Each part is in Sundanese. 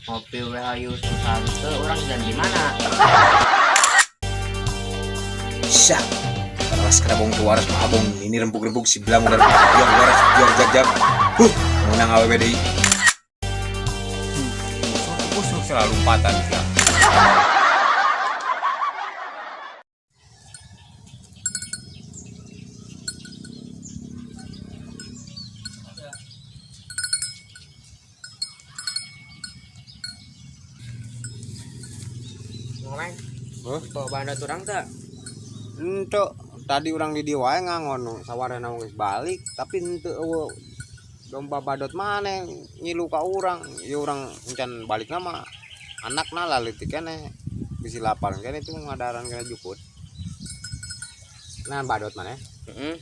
Ngopi we hayu susah teu urang dan di mana? Syah. Waras kana bong waras mah abong ini rembug-rembug si belang udah biar waras biar jag-jag. Huh, menang awewe deui. Busuk selalu lompatan sia. Ngomeng. Hah? Bawa bandot urang teu? Henteu, tadi urang di dieu wae ngangon sawarehna geus balik, tapi henteu eueuh domba badot maneh ngilu ka urang. Ieu urang encan balikna mah anakna laleutik keneh. Bisi lapar keneh itu ngadaran keneh jukut. Nah, badot maneh. Heeh.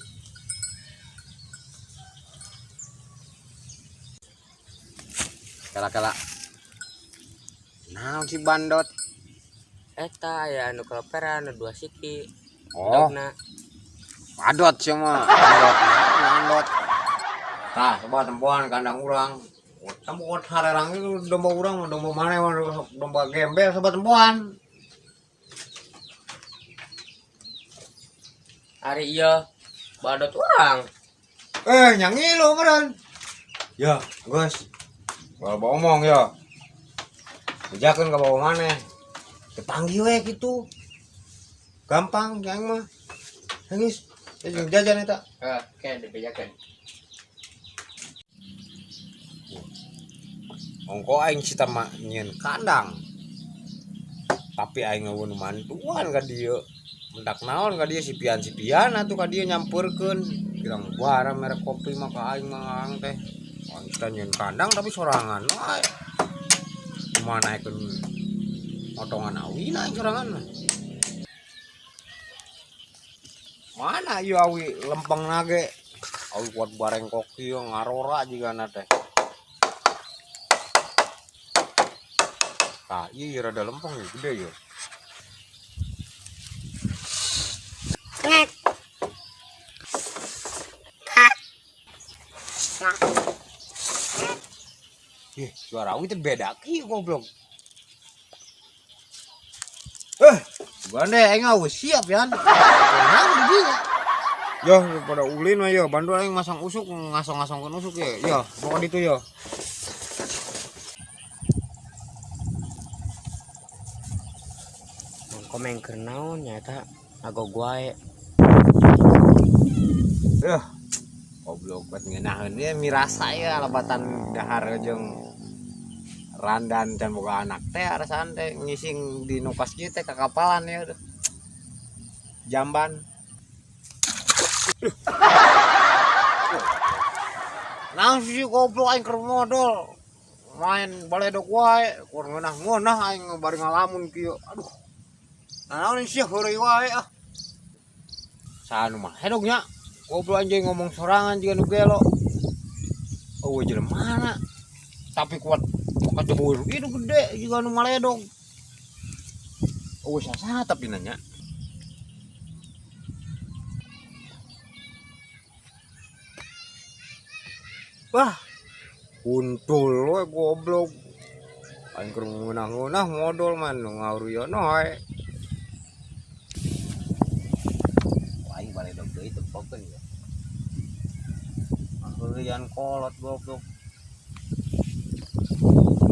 Kala-kala. Naon si bandot? Eta aya anu keleperan anu dua siki. Oh, Dogna. badot sia mah. Bandot, bandot. Tah, coba tempoan kandang urang. Tempoan harerang itu domba urang, domba mana domba gembel sobat tempoan. Ari ieu badot urang. Eh, yang ngilu meureun. Ya, geus. Kalau bawa omong ya. Bejakeun ka bawa maneh. Dipanggil we kitu. Gampang yang mah. Geus, jeung jajan eta. Heh, oke dibejakeun. Ongko aing cita mah nyieun kandang. Tapi aing eueun mantuan ka dieu. Mendak naon ka dieu sipian-sipian atuh ka dieu nyampeurkeun. Pirang bara merek kopi mah ka aing mah ngaang teh. Aing cita nyieun kandang tapi sorangan wae. Kumaha naekeun motongan awina aing sorangan mah. Mana ieu awi lempeng nage. Awi kuat barengkok ieu ngarora jigana teh. Tah, ieu rada lempeng ieu gede ieu. Ih, suara awi teh beda kieu goblok. Bukan deh, aing geus siap yan. Kunaon di dinya? Yo, pada ulin mah yo, bantu aing masang usuk, ngasong-ngasongkeun usuk ye. Yo, pokok ditu yo. Komeng keur naon nya eta agog wae. Yeuh. Goblok bet ngeunaheun ye mirasa ye lebatan dahar jeung randan can boga anak teh arasaan teh ngising di nukas kieu teh kakapalan ye udah. Jamban. Naon sih goblok aing keur modol. Main baledog wae, kur ngeunah-ngeunah aing bari ngalamun kieu. Aduh. Naon sih heureuy wae ah. Saha nu mah hedog nya. Goblok anjing ngomong sorangan jiga nu gelo. Eueuh jelema mana? Tapi kuat kacebur itu gede jiga nu maledog. Eueuh saha tapi nanya. Wah, kuntul we goblok. Aing keur ngeunah-ngeunah modol man nu ngahuruyana wae. Aing baledog deui tempokeun ya. Ngahurian kolot goblok.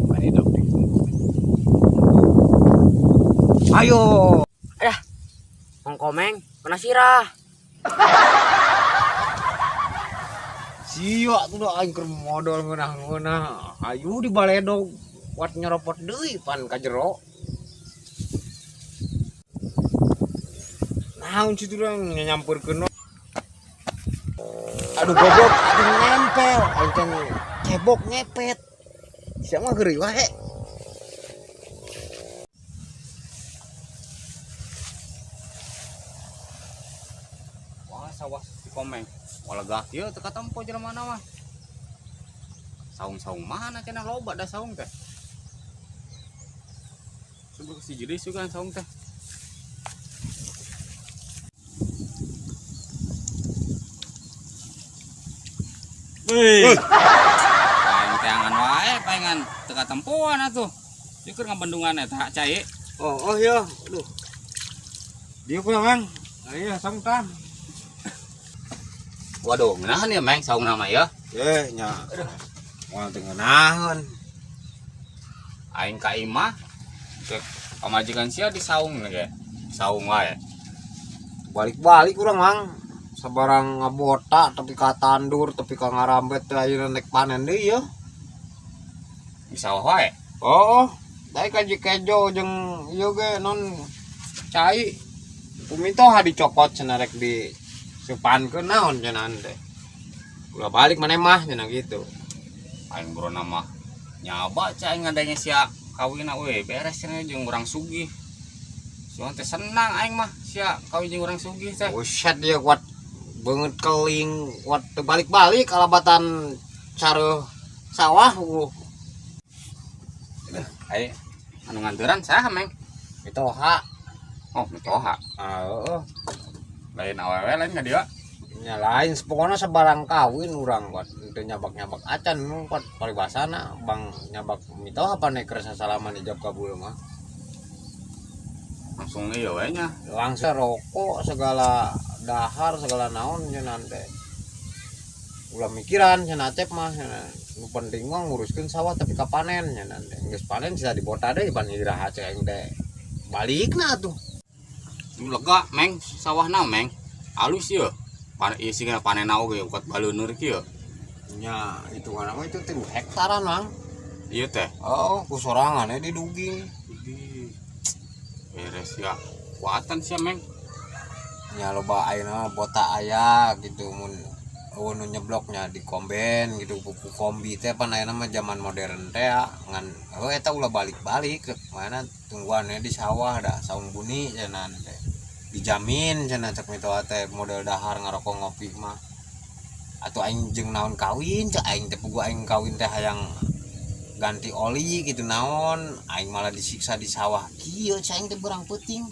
Baledog deui. Ayo. Adah. Mang Komeng kena sirah. Sia tuh dah aing keur modol ngeunah-ngeunah. Ayu di baledog kuat nyeropot deui pan ka jero. Naon situ dah nyampeurkeun. Aduh goblok, aduh nempel, aing teh cebok ngepet. Sia mah heureuy wae. Wah, sawah si Komeng. Walegah kieu teu katempo jelema mah. Saung-saung mana cenah loba da saung teh. Sebelum si jenis juga saung teh. Wih. Paling teangan wae, palingan teu katempoan atuh. Ieu keur ngabendungan eta cai. Oh, oh iya, aduh. Dia punya, Mang. Iya, sangtan. Waduh, ngeunaheun ya, Meng, saung nama ya. Eh, nya. Moal teu ngeunaheun. Aing ka imah cek pamajikan sia di saung ge. Saung wae. Balik-balik urang, Mang. Sabarang ngabota tapi ka tandur, tapi ka ngarambet teh ayeuna nek panen deui ya. Di sawah wae. Oh, dai ka kejo jeung ieu ge non cai. Kumitoha dicokot cenah rek di supankeun naon cenah teh. Ulah balik maneh mah cenah gitu. Aing bro nama nyaba cai aing ngadenge sia kawin we beres cenah jeung urang sugih. Sia teh senang aing mah sia kawin jeung urang sugih teh. Buset dia kuat banget keling, kuat teu balik-balik kalabatan cara sawah. Ai anu nganturan saha, Meng? Mitoha. Oh, mitoha. Ah, heeh. Lain awewe lain ka dia. Nya lain, pokoknya sebarang kawin urang kuat teu nyabak-nyabak acan nu kuat paribasana bang nyabak mitoha pan keur sasalaman ijab kabul mah. Langsung ieu we nya. Langsung rokok segala, dahar segala naon cenah teh. Ulah mikiran cenah Acep mah cenah. Nu penting mah nguruskeun sawah tapi ka panen cenah teh. Geus panen bisa dibota deui pan iraha cek aing teh. Balikna tuh. Nu lega, Meng, sawahna, Meng. Alus ieu. Pan ieu sih panen oge kuat baleuneur kieu. Nya hitungan mah itu 3 hektaran, Mang. Ieu teh. Oh, ku sorangan di duging. Beres ya. Kuatan sih, Meng. Nya loba ayeuna mah bota aya gitu mun eueuh nu nyebloknya di komben gitu ku kombi teh pan ayeuna mah zaman modern teh ya. Ngan oh eta ulah balik-balik mana tungguannya di sawah dah saung buni cenah teh. Dijamin cenah cek mitoha teh model dahar ngarokok ngopi mah. Atuh aing jeung naon kawin cek aing teh, puguh aing kawin teh hayang ganti oli gitu naon, aing malah disiksa di sawah kieu cek aing teh berang peuting.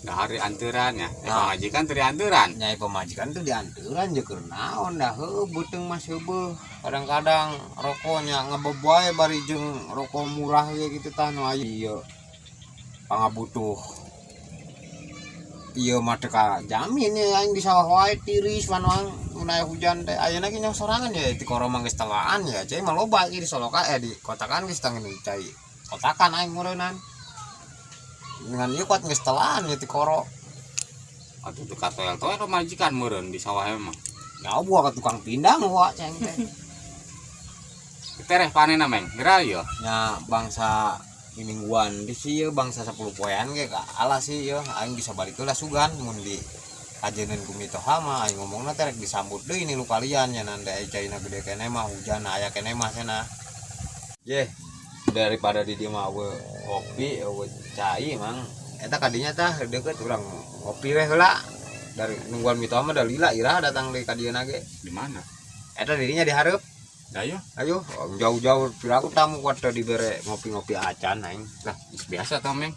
Dahar di anturan ya. Nah. Pamajikan teu dianturan. Nyai pemajikan tuh dianturan jeung keur naon dah heueuh beuteung mah seubeuh. Kadang-kadang rokoknya ngebeb wae bari jeung rokok murah ge gitu tah nu aya ieu. Pangabutuh. Ieu mah teu kajamin ya aing di sawah wae tiris manwang mun aya hujan teh. Ayeuna ge nyong sorangan ya di koromang geus telaan ya cai mah loba ieu di Soloka di kotakan geus tangin cai. Kotakan aing meureunnan. Dengan ieu kuat geus telaan ya ti koro. Atuh teu katoel-toel pamajikan meureun di sawah emang. Ya buah ke tukang pindang wa ceng teh. Tereh panenna, Meng. Geura ieu. Nya bangsa mingguan di sih bangsa 10 poean ge ka ala sih ieu aing bisa balik heula sugan mun di kajeun ku mitoha mah aing ngomongna teh rek disambut deui ni lu kalian nya nanda aya caina gede keneh mah hujan aya keneh mah cenah. Ye daripada di dieu mah eueuh kopi eueuh cai mang eta kadinya tah deukeut urang ngopi we heula dari nungguan mitoha mah da lila iraha datang deui ka dieuna ge. Di mana? Eta dirinya di hareup. Ayo. Ayo, jauh-jauh piraku tamu kuat teu dibere ngopi-ngopi acan aing. Lah, geus biasa tah, Meng.